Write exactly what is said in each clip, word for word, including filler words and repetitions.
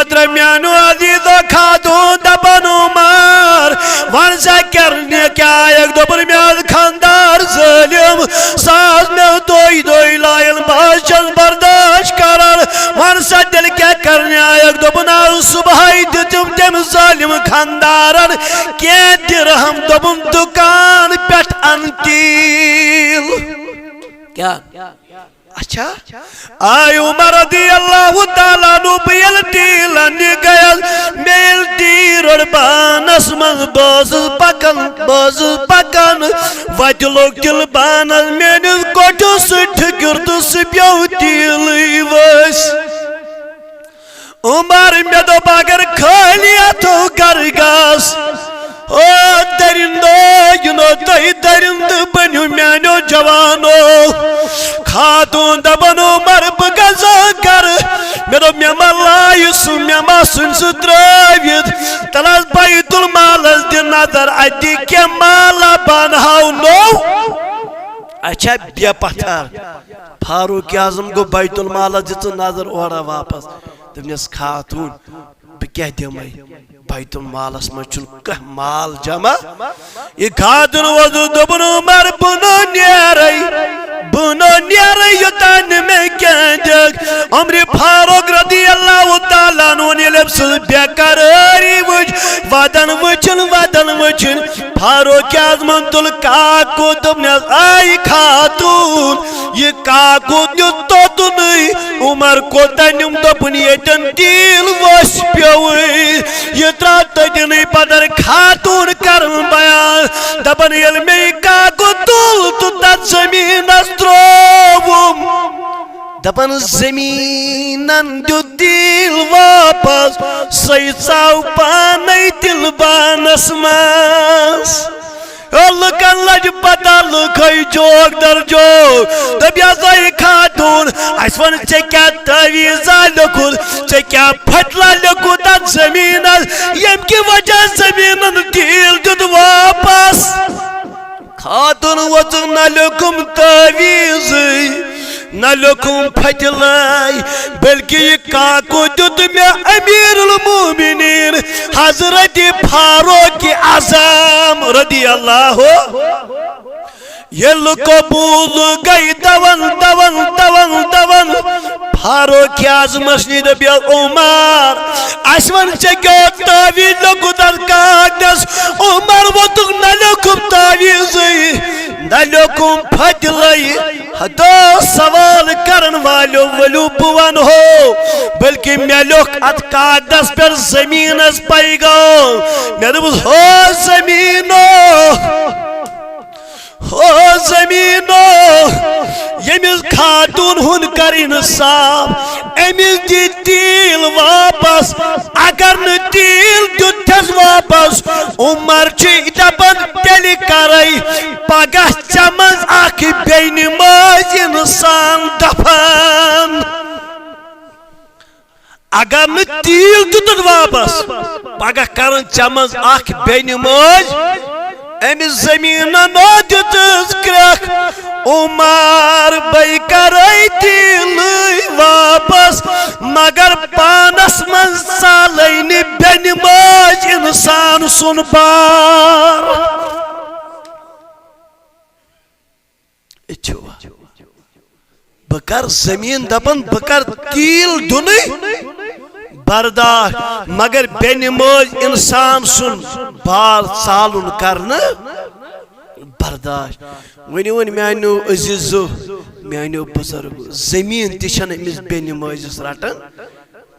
پتہٕ میانیو عزیزو خاتون دپان عمر، وَن سا کرنہِ کیٛاہ آیکھ؟ دوٚپُن مےٚ اوس خانٛدار ظٲلِم، سُہ آس مےٚ دوٚہۍ دوٚہۍ لایان، بہٕ حظ چھَس برداشت کران۔ وَن سا تیٚلہِ کیٛاہ کرنہِ آیکھ؟ دوٚپُن آز صبحٲے دیُتُم تٔمۍ ظٲلِم خانٛدارن کینٛہہ درہم، دوٚپُن دُکان پٮ۪ٹھ اَن تیٖل۔ کیٛاہ؟ اچھا، آے عمر رضی اللہ تعالیٰ عنہ، بہٕ ییٚلہِ تیٖل اَننہِ گٔیَس، مےٚ ییٚلہِ تیٖل روٚٹ بانَس منٛز، بہٕ ٲسٕس پَکان، بہٕ ٲسٕس پَکان، وَتہِ لوٚگ تِلہٕ بانَس میٛٲنِس کۄٹھِس سۭتۍ ٹھُکِر تہٕ سُہ پیوٚو تیٖلٕے ؤسۍ۔ عمر، مےٚ دوٚپ، اگر خٲلی اتھو گرٕ گژھ۔ او درندو، یِنو تُہۍ درندٕ بٔنِو میانیو جوانو۔ خاتون دپان، عمر، بہٕ گژھٕ گرٕ۔ مےٚ دوٚپ، مےٚ ما لایہِ سُہ، مےٚ ما ژھُنہِ سُہ ترٲوِتھ۔ تلہٕ حظ بیت المالس دِ نظر، اتہِ کینٛہہ مالا بانہٕ ہاو نوٚو۔ اچھا، بے پتھر۔ فاروق اعظم گوٚو بیت المالس دِژٕ نظر اورٕ واپس۔ دوٚپنس، خاتون، بہٕ کیٛاہ دِمے؟ بیت المالس منٛز چھُنہٕ کانٛہہ مال جمع۔ یہِ خاتون ووٚتھُن، دوٚپُن، عمر، بہٕ نہٕ نیرے، بہٕ نہٕ نیرے، یوٚتام نہٕ مےٚ کینٛہہ دِکھ۔ عمرِ فاروق رضی اللہ تعالیٰ عنہ ییٚلہِ أمۍ سٕنٛز بے قرٲری وٕچھ، ودن وٕچھِن، ودن وٕچھِن، فاروق اعظمن تُل کاکُد، دوٚپنس، اے خاتون، یہِ کاکُد نیوٗ توٚتُنٕے۔ عمر کوٚت نیوٗم؟ دوٚپُن، ییٚتٮ۪ن تیٖل ووٚژھ پیوٚوُے۔ یہِ ترٛاو تٔتنٕے پتھر۔ خاتون کرن بیان، دپان، ییٚلہِ مےٚ یہِ کاکُد تُل تہٕ تتھ زٔمیٖنس ترٛووُم، دپان، زٔمیٖنن دیُت تیٖل واپس، سُے ژاو پانے تِلہٕ بانس منٛز۔ او لُکن لج پتہ، لُکھ ہے جوک در جوک۔ دوٚپیس، اے خاتون، اسہِ وَن، ژےٚ کیٛاہ تعویٖذا لیوٚکھُتھ، ژےٚ کیٛاہ پھٹلا لیوٚکھُتھ اتھ زٔمیٖنس، ییٚمہِ کہِ وجہ زٔمیٖنن تیٖل دیُت واپس؟ خاتون ووٚژھ، نہ لیوٚکھُم تعویٖذٕے، نہ لیوٚکھُم پھٹلے، بلکہ یہِ کاکُد دیُت مےٚ امیر المومنین حضرت فاروق اعظم رضی اللہ۔ ییٚلہِ قبول گٔے دون، دون، دون، دون، فاروق اعظمس نِش دوٚپ، یا عمر، اسہِ وَن، ژےٚ کیٛاہ تعویٖذ لیوٚکھُتھ اتھ کاکدس؟ عمر ووٚتھُکھ، نہ لیوٚکھُم تعویٖذٕے، نہ لیوٚکھُم پھٹلے۔ ہتو سوال کرن والیو، ؤلِو بہٕ ونہو، بلکہ مےٚ لیوٚکھ اتھ کاکدس پٮ۪ٹھ زٔمیٖنس پیغام۔ مےٚ دوٚپُس، ہو زٔمیٖنو، ہو زٔمیٖنو، ییٚمِس خاتوٗن ہُنٛد کر انصاف، أمِس دِ تیٖل واپس۔ اگر نہٕ تیٖل دیُتتھس واپس، عمر چھُ دپان، تیٚلہِ کرے پگاہ ژےٚ منٛز اکھ بے نماز انسان دفن۔ اگر نہٕ تیٖل دیُتُتھ واپس، پگاہ کرن ژےٚ منٛز اکھ بے نمٲز۔ أمِس زٔمیٖنن دِژٕس کرٛکھ، عمر، بے کرے تیٖلٕے واپس، مگر پانس منٛز ژالے نہٕ بے نمٲز انسان سُنٛد بار۔ اچھوا۔ بہٕ کر زٔمیٖن دپان، بہٕ کر تیٖل دُنٕے برداش، مگر بے نمٲز انسان سُنٛد بار ژالُن کرنہٕ برداش۔ ؤنِو وۄنۍ میانیو عزیزو، میانیو بزرگو، زٔمیٖن تہِ چھنہٕ أمِس بے نمٲزِس رٹان۔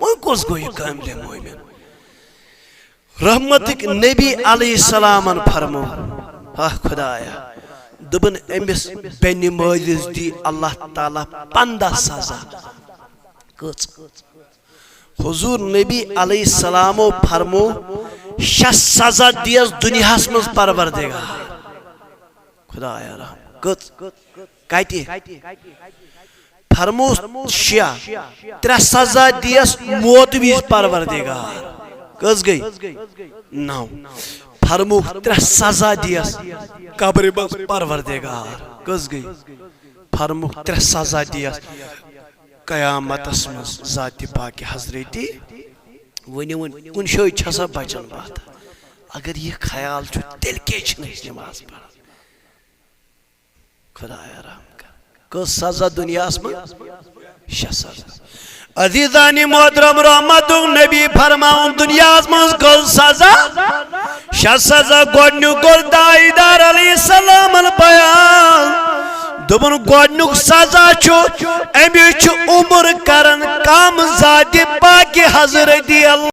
وۄنۍ کُس گوٚو یہِ کاملِ مومن؟ رحمتٕکۍ نبی علیہ السلامن فرمو، ہا خدایا، دوٚپُن، أمِس بے نمٲزِس دی اللہ تعالیٰ پنٛداہ سزا۔ کٔژ؟ حضور نبی علیہ السلامو فرمو، شےٚ سزا دیس دُنیاہس منٛز پروردگار۔ خدایا رحم۔ کٔژ؟ کتہِ؟ فرموس شےٚ، ترٛےٚ سزا دیس موت وِز پروردگار۔ کٔژ گٔے؟ نو۔ فرموکھ ترٛےٚ سزا دیس قبرِ منٛز پروردگار۔ کٔژ گٔے؟ فرموکھ ترٛےٚ سزا دیس قیامتس منٛز ذاتِ پاکِ حضرتی ؤنِو وۄنۍ، کُنہِ جایہِ چھا سا بچن باتھ؟ اگر یہِ خیال چھُ، تیٚلہِ کیٛازِ چھِنہٕ أسۍ نماز پران؟ خدایا رحم کر۔ کٔژ سزا دُنیاہس منٛز؟ شےٚ سزا۔ عزیزان محترم، رحمتُک نبی فرماوُن، دُنیاہس منٛز کٔژ سزا؟ شےٚ سزا۔ گۄڈٕنیُک کوٚر تاجدار علیہ السلامن بیان، دوٚپُن، گۄڈٕنیُک سزا چھُ، أمِس چھُ عمر کران کم ذاتِ پاکِ حضرت رضی اللہ